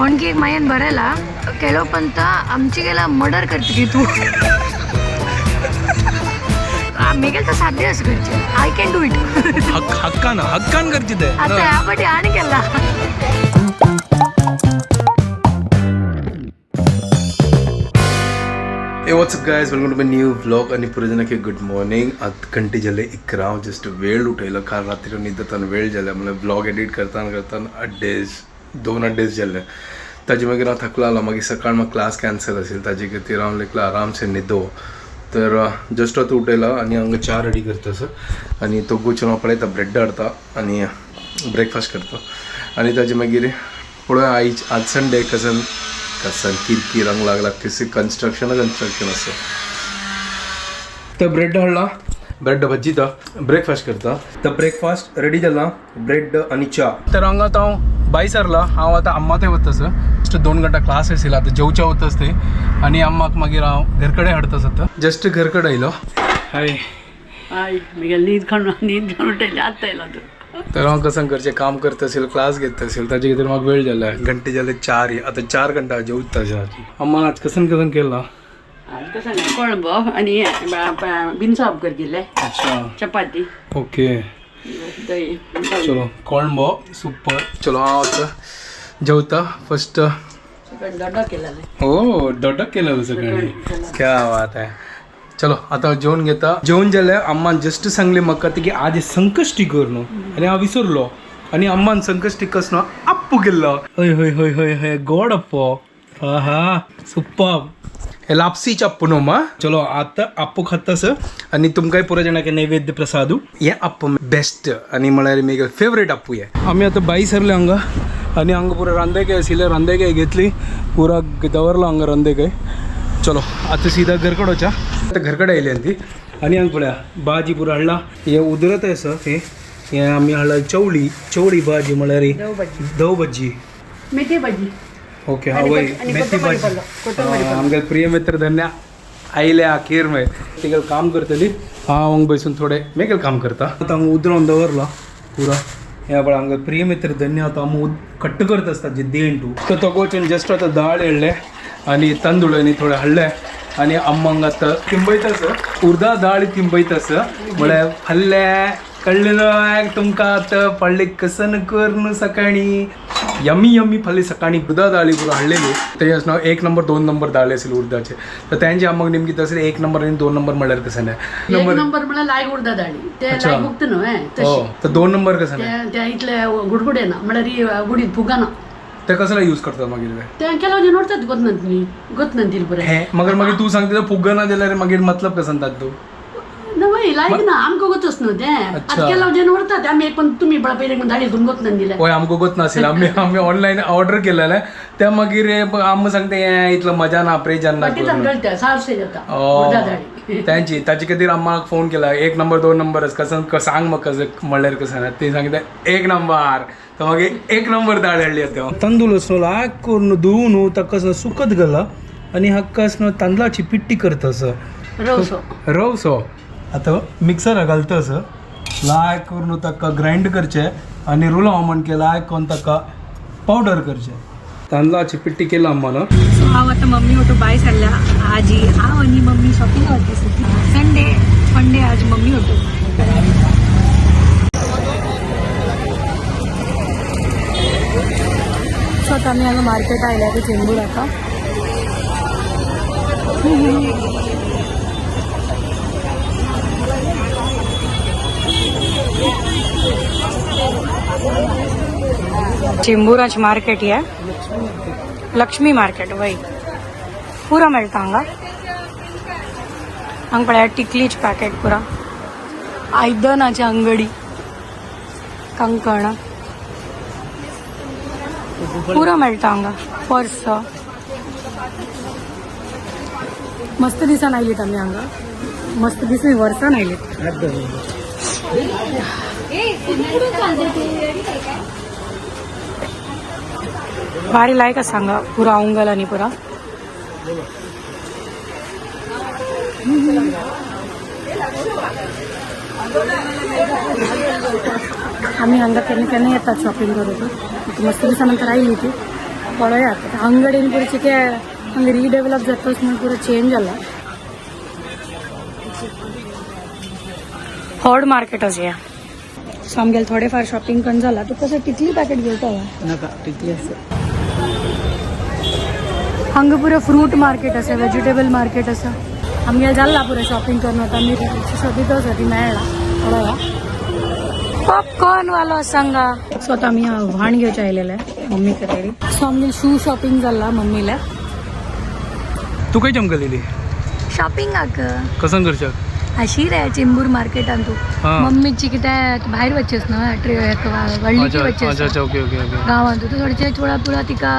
आणखी एक मायन बरेला केलो पंत आमची गेला मर्डर करते की तू मेगेल तर साध्य असं करचे. I can do it. हक्कान हक्कान करची ते. आता ह्या आणि केला. Hey, what's up guys? Welcome to my new vlog. आणि पुरेजनाके गुड मॉर्निंग. आत घंटे झाले 11. जस्ट वेळ उठयलो. काल रात्री न्हिदताना वेळ जाले. म्हणल्यार व्लॉग एडिट करताना करताना अड्डेज दोन अड्डेज जाले. ताजे मागीर हांव थकलो आलो. मागीर सकाळ म्हाका क्लास कॅन्सल असेल ताजे खातीर हांव लेकलो आरामसे न्हिदो. तर जस्ट आतां उठयला आनी हांगा च्या रेडी करता सर. आनी तो गोचून हांव पळयता ब्रेड हाडता आनी ब्रेकफास्ट करता. आनी ताजे मागीर पळोवया. आयज आज संडे. कसन कसन किरकिर रंग लागला. कशी कन्स्ट्रक्शन कन्स्ट्रक्शन आसा. तर ब्रेड हाडला, ब्रेड भजिता, ब्रेकफास्ट करता. तर ब्रेकफास्ट रेडी जाला, ब्रेड आनी च्या. तर हांगा आतां हांव भायर सरला. हांव आतां अम्मा थंय वता सर. जस्ट 2 घंटा क्लास आशिल्लो. आतां जेवच्या वताच ते आनी अम्माक मागीर हांव घर कडेन हाडता. आतां जस्ट घर कडेन आयलो. हाय. हाय, म्हगेली न्हीद काडून न्हीद काडून उठयली. आत्तां येयला तूं? तर हांव कसं करचें काम करता असेल, क्लास घेता असेल, ताजे खातीर म्हाका वेळ जाला. घंटे जाले 4. आतां 4 घंटा जेवता. अम्मान आज कसन कसन केला? आज कसं नाही, कोळंबो आनी हें बिनसाब कर केले. अच्छा. चपाती. ओके. दही. चलो, कोळंबो सुपर. चलो, हांव आतां जेवता फर्स्ट. सकाळी दोडो केलेले. हो, दोडो केलेलो सकाळी. क्या बात आहे. चलो, आता जेवण घेता. जेवण जालें. अम्मान जस्ट सांगले म्हाका ती की आज संकश्टी कर न्हू आनी हांव विसरलो. आनी अम्मान संकश्टी कस न्हू आप्पू केल्लो. हय हय हय हय हय, गोड अप्पो. हा हा, सुपर. हे लापसीचे अप्पू न्हू मा. चलो, आतां आप्पू खाता सर आनी तुमकांय पुरो जाणांक नैवेद्य प्रसादू. हे आप्पू बेस्ट आनी म्हळ्यार म्हगे फेवरेट आप्पू हे. आमी आतां भायर सरले हांगा आनी हांगा पुरो रांदेकाय आशिल्ले. रांदेकाय घेतली, पुरा दवरलो हांगा रांदेकाय. चलो, आता सीधा घरकडे वचा. आता घरकडे आयली ती आनी हांगा पळया भाजी पुरो हाडला. हे उदरत आसा. हे हे आमी हाडला चवळी, चवळी भाजी म्हळ्यार धव भाजी. मेथी भाजी. ओके, हा आणि वय आणि मेथी कोथंबीर भाजी. पडलो, कोथंबीर. आमगे प्रिय मित्र धन्या आयले अखेर में. तिगेल काम करतली. हांव हांगा बसून थोडे मेगेल काम करता. आतां हांगा उदरोन दवरला पुरा. हे पळय, हांगा प्रिय मित्र धन्य आतां आमी कट्ट करत आसता जे देंटू. तर तो वचून जस्ट आतां दाळ हाडले आनी तांदूळ आनी थोडे हाडले आनी अम्मांक आतां तिंबयता. उर्दा दाळ तिंबयता. म्हळ्यार फाल्यां कळ्ळें न्हय तुमकां? आतां फाल्यां कसन कर न्हू सकाळी यमी यमी. फाल्यां सकाळी उर्दा दाळी पुरो हाडलेली. तेजे नाव 1 नंबर 2 नंबर दाळी आसली उर्दाचे. तर त्यांचे आम्हाक नेमकी तसले 1 नंबर आनी 2 नंबर म्हणल्यार कसं नाही? एक नंबर म्हळ्यार लायक उडदा दाळी ते. अच्छा. लायक उगता न्हय हो तशी. तर 2 नंबर कसं नाही? ते इतले गुडगुडे ना, म्हळ्यार ही गुडीत फुगना. ते कसला यूज करतात मागीर ते? ते ಕೆಲವು जण उडतात गोतनंतनी गोतनंतील बरें. हे मगर मागीर तूं सांगता फुगना जाल्यार मागीर मतलब कसं तात तूं? ना लायक ना, आमकां गोतच न्हू तें. अच्छा. आतां ಕೆಲವು जण उरतात. आमी एक पण तुमी पळय पयलीं दाळी घेवन गोतनन दिले. होय, आमकां गोत नाशिल्लें. आमी आमी ऑनलायन ऑर्डर केलेलें ते. मागीर आमकां सांगता हें इतलो मजा ना प्रेजन ना. बाकीच्यान कळटा सारशे जाता उडदा दाळी. त्यांची ताचे खातीर अम्माक फोन केला. 1 नंबर 2 नंबरच कसं सांग म्हाका कसं म्हणल्यार कसं ना. ते सांगता 1 नंबर. तर मागीर 1 नंबर दाळ हाडली. आतां तांदूळ आसलो लायक करून धुवून ताका सुकत घाला आनी हाका न्हू तांदळाची पिट्टी करता असं. रवसो. रवसो आतां मिक्सरा घालता असं लायक करून ताका ग्रायंड करचें आनी रुलाव म्हणके लायक करून ताका पावडर करचें. तांदळाची पिट्टी केला अम्मान. सो हांव आतां मम्मी ओटू भायर सरल्या. आजी हांव आनी मम्मी शॉपिंग वता. संडे फंडे आज मम्मी ओटू. सो आतां आमी हांगा मार्केट आयल्या ते चेंबूर आतां. चेंबूराच मार्केट है, लक्ष्मी मार्केट. वय पुरा मेळटा हांगा. हांगा पळया टिकलीच पॅकेट पुरा, आयदनाची अंगडी, कंकण पुरा मेळटा हांगा. पर्स मस्त दिसान आयलीत आमी हांगा. मस्त दिसून वर्सान आयलीत. भारी लायक आसा हांगा पुरा उंगल आनी पुरा. आम्ही हांगा केन्ना केन्ना येतात शॉपिंग करूंक. मस्त दिसा नंतर आयली ती. पळयात हांगडेन पुरो चिके हांगा रिडेवलप जातच म्हणून पुरो चेंज जाला. हॉड मार्केट आसा ह्या. सो आमगेले थोडेफार शॉपिंग करून जाला. तूं कसं तितली पॅकेट घेवता? नाका, तितली आसा. हांगा पुरो फ्रूट मार्केट आसा, वेजिटेबल मार्केट आसा. आमगेले जाला पुरो शॉपिंग करून. आतां आमी सोदीत आसा, ती मेळ्ळा. पळोवया. पॉपकॉर्न वालो सांगा. सो आता आमी व्हाण घेवचे आयलेले मम्मी खातीर. सो आमगे शू शॉपिंग जाला मम्मीला. तू खंय चमकलेली? शॉपिंगाक. कसं करशाक? अशी रे चेंबूर मार्केटान तू. हा. मम्मीची कितें भायर वचचेस न्हय, व्हडलीची वचचेस. अच्छा अच्छा, ओके ओके ओके. गांवांत तूं थोडचे थोडा पुरा तिका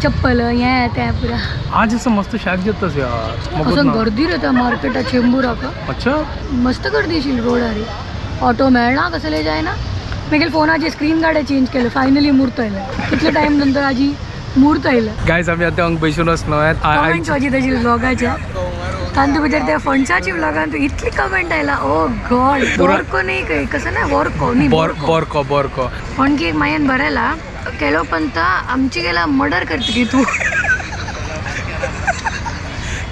चप्पल हें तें पुरा. आज असं मस्त शाक जातस यार. असं गर्दी रे त्या मार्केटात चेंबूराक. अच्छा. मस्त गर्दी आशिल्ली रोडार. ऑटो मेळना, कसले जायना. मागीर फोनाची स्क्रीन गार्ड चेंज केलं. फायनली मूर्त आयलें. कितले टायम नंतर आजी मूर्त आयलें. गायज, आमी आतां हांगा बसून आसलो. कमेंट्स वाचित आशिल्ले ब्लॉगाच्या. तांतू भितर त्या फणसाची ब्लॉगान तूं इतली कमेंट आयला. ओ गॉड. बोरको नाही काय कसं ना, वॉर्को न्ही. बोरको बोरको. आणखी एक मायन बरयला, केलो पंत आमची गेला मर्डर करते की तू.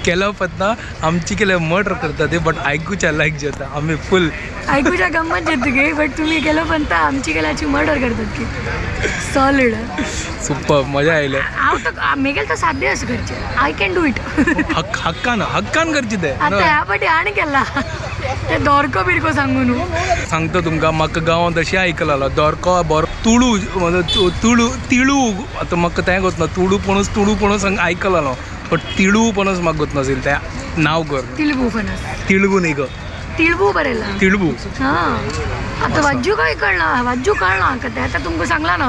केलो पत्ता आमची केलं मर्डर करता ते, बट आयकूच्या लायक जाता आमी फुल. ऐकूच्या गंमत येते की, बट तुम्ही केलो पंत आमची गेल्याची मर्डर करतात की. सॉलिड. सुपर, मजा आयले. हांव तर मेगेल तर साध्य असं करचे. I can do it. हक्क हक्कान हक्कान करची ते. आता ह्या पाटी आनी केला ते दोरको बिरको सांगू न्हू. सांगतो तुमकां, म्हाका गांवांत अशें आयकलां, दोरको बोर तुळू म्हणजे तुळू तिळू. आतां म्हाका तें गोत ना, तुळू पणस, तुळू पणस आयकलां, बट तिळू पणस म्हाका गोत नाशिल्लें तें नांव कर. तिळबू फणस. तिळगू न्ही गो. तिळबू बरयला. तिळबू. हा, आता वाज्जू काय कळना, वाज्जू कळना का ते आता तुमकां सांगला ना.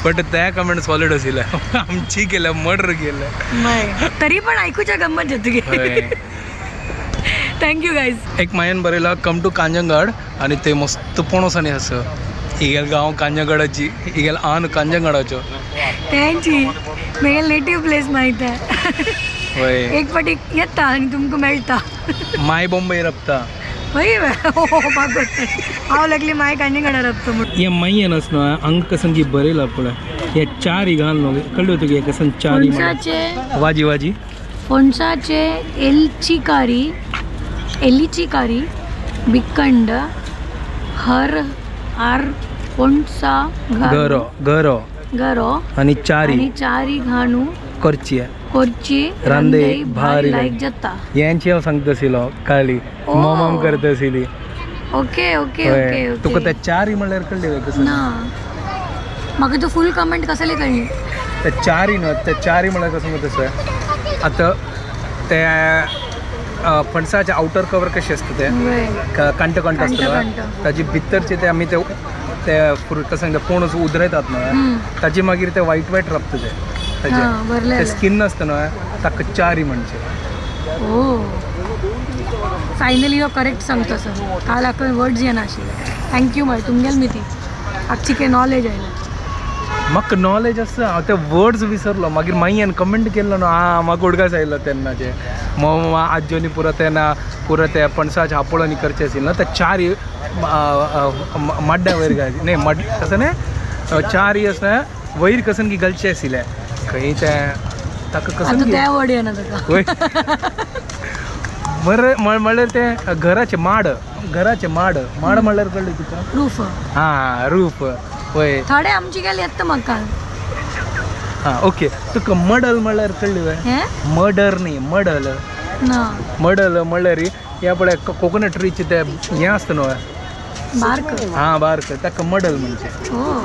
बट त्या कमेंट सॉलिड आशिल्लें, आमची केल्या मर्डर केलें. तरी पण ऐकूच्या गंमत येते. हय. Thank you guys. एक मायन बरयला, कम टू कांजंगाड आणि ते मस्त पणस आनी आसा. हिगेल गांव कांजंगाडाची, हिगेल आन कांजंगाडाचो. त्यांची मेगेल नेटिव्ह प्लेस माहित आहे. हय. एक पाटी येता आणि तुमकां मेळटा. माय बॉम्बे रपता. हय हो, बाबा हांव लागली माय कांजंगाडा राबतो म्हणून. हे मायन आस न्हू, हांगा कसं की बरयला पळय, हे चार घाल न्हू, कळ्ळें तुका? कसं चार. फणसाचे. वाजी वाजी. फणसाचे एलचिकारी, एलिचिकारी बिकंड हर आर फणसा. गरो गरो. गरो. आणि चारी. आणि चारी घाणू. करची. कोरची. रांदे भारी. लायक जाता. यांची हांव सांगता आशिल्लो काली. ओ. मॉमाम करता आशिल्ली. Okay okay okay. तुका ओके. त्या चारी म्हणल्यार कळ्ळें कसं? ना, म्हाका तू फुल कमेंट कसले कळ्ळी? त्या चारी न्हू, त्या चारी म्हणल्यार कसं म्हणटा तसं आतां ते फणसाचे आउटर कवर कशें आसता ते कांट कांट आसता न्हू, कांट. ताजी भितरचे ते आमी ते ते फ्रूट कसं सांगता, पणस उदरयतात न्हू, ताजे मागीर ते वायट वायट राबता ते हा, ताजे भरलेले. ते स्किन आसता न्हू, ताका चारी म्हणचे. ओ, फायनली हो करेक्ट सांगता सर. काल आखय वर्ड्स येना आशिल्ले. Thank you माय तुमगेल मी ती आजची काही नॉलेज आयलें. म्हाका नॉलेज आसा, हांव ते वर्ड्स विसरलो. मागीर माईयान कमेंट केल्लो न्हू, आं म्हाका उडगास आयलो तेन्नाचे. आज्योनी पुरो तेन्ना पुरो ते पणसाचे आपोळणी करचे आशिल्ले न्हू, ते चार माड्ड्या वयर घाल न्ही, मड कसं न्ही, चार आसना वयर कसन की घालचे आशिल्ले खंय ते ताका आता कसन. त्या वर्ड येना ताका. वय बरं, म्हणल्यार ते घराचे माड, घराचे माड, माड म्हणल्यार कळ्ळें तुका? रूफ. हां, रूफ वय. थोडे आमची गेली येता म्हाका. हां, ओके. तुका मडल म्हणल्यार कळ्ळें वय? हें. मर्डर न्ही, मडल. ना. मडल म्हणल्यार ह्या पळय कोकोनट ट्रीचे ते हें आसता न्हू. बार्क. हां, बार्क, ताका मडल म्हणजे. हो.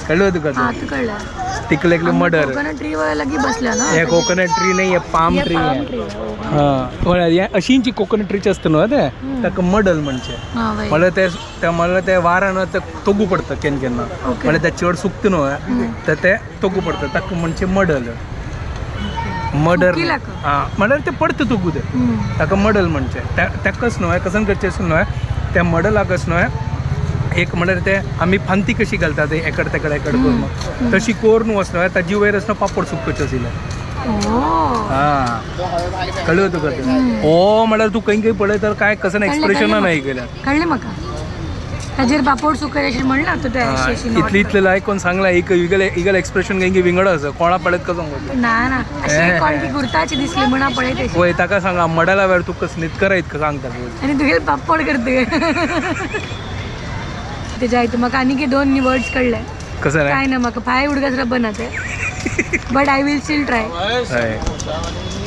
कळ्ळें तुका? आता कळलं. तिकलेकले मडर. कोकोनट ट्री लागी बसल्या ना. हे कोकोनट ट्री नाही, हे पाम ट्री पाम आहे. ट्री. हां, म्हळ्यार हे अशींची कोकोनट ट्रीचे आसता न्हू ते, ताका मडल म्हणजे. हा वय. म्हणल्यार ते ते म्हणल्यार ते वारान ते तोगू पडटा केन्ना केन्ना. म्हणल्यार ते चड सुकता न्हू, तर ते तोगू पडटा, ताका म्हणजे मडल, मडर. सुकीला का? हां, म्हणल्यार ते पडटा तोगू ते, ताका मडल म्हणजे. ताकाच न्हय कसन करचें अशें न्हय, त्या मडलाकच न्हय एक म्हणल्यार ते आमी फांती कशी घालता ते एकड तेकड एकड करून, तशी कोरून वच न्हय, ताजी वयर आसना पापड सुकचे आशिल्ले. ओ. हां, कळ्ळें तुका ते? ओ म्हणल्यार तूं खंय खंय पळय तर काय कसन कळ्ळें, एक्सप्रेशनां कळ्ळें. नाही केल्या. कळ्ळें म्हाका. ताजेर पापड सुकय अशें म्हणला तूं ते अशी अशी not इतली इतले लायक कोण सांगला एक इगल इगल एक्सप्रेशन काही विंगड आसा कोणा पळयत का सांगू ना ना अशी कोण ती कुर्ताची दिसली म्हणा पळयत अशी. वय ताका सांगा मडाला वेळ तुका स्नीत करा इतकं सांगता आणि तुगेले पापड करते. तेच्या हितून म्हाका आनीक दोन वर्ड्स कळ्ळे. कसं नाही? काय ना, म्हाका पांय उडकास रब्बर ना ते, but I will still try. हय.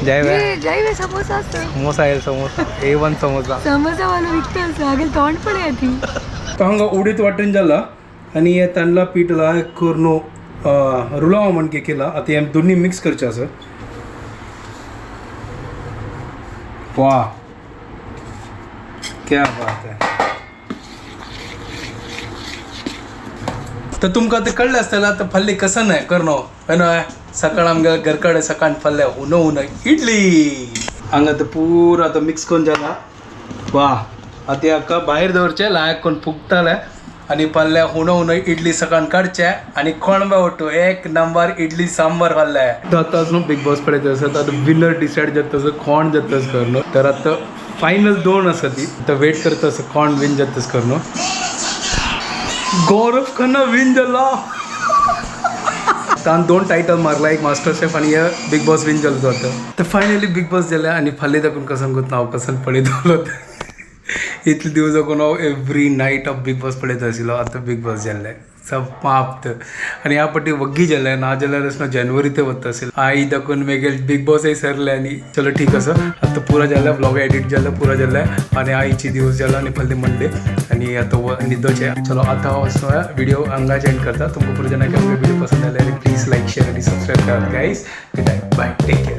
जय वे. जय वे, समोसा असतो. समोसा येईल, समोसा A1 samosa. Samosa वालो विकता असं आगेल तोंड पळय ती. हांगा उडीत वांटून जाला आनी हे तांदळा पीठ लायक करून रुलाव म्हणके केला. आता हे दोन्ही मिक्स करचे आसा. वा, क्या बात आहे. तर तुमकां ते कळ्ळें आसतलें आतां फाल्यां कसं नाही करणो हय न्हय. सकाळ आमगे घरकडे सकाळ फाल्यां हुनो हुनो इडली. हांगा ते पुरो आतां मिक्स करून जाला. वा, आतां हाका भायर दवरचें, लायक करून फुगतलें आनी फाल्यां हुनो हुनो इडली सकाळ काडचें आनी कोणबा वटू एक नंबर इडली सांबार फाल्यां. तर आतां न्हू बिग बॉस पळयत आसा, आतां विनर डिसायड जाता तसो कोण जाता करून. तर आतां फायनल दोन आसा ती, आतां वेट करता आसा कोण विन जाता करून. गौरव खन्ना विन जाला. तान दोन टायटल मारला, एक मास्टर शेफ आणि बिग बॉस विन जालो तो. तर फायनली बिग बॉस जाले आनी फाल्यां दाखून कसं कोत नांव कसन पळयत उरलो. इतले दिवस दाखून हांव every night of Bigg Boss पळयत आशिल्लो. आतां बिग बॉस जाल्लें समाप्त आनी ह्या पटी वग्गी जालें ना जाल्यार न्हू जानेवारी ते वता आशिल्लें. आई दाखून मागीर बिग बॉसय सरलें आनी चलो ठीक आसा. आतां पुरो जालें, व्लॉग एडिट जालें, पुरो जालें आनी आयची दिवस जाला आनी फाल्यां मंडे आनी आतां न्हिदोचें. चलो आतां हांव व्हिडिओ हांगाच एंड करता. तुमकां पुरो जाणांक व्हिडिओ पसंद आयल्यार प्लीज लायक, शेअर आनी सबस्क्रायब करात guys. Good night, bye, take care.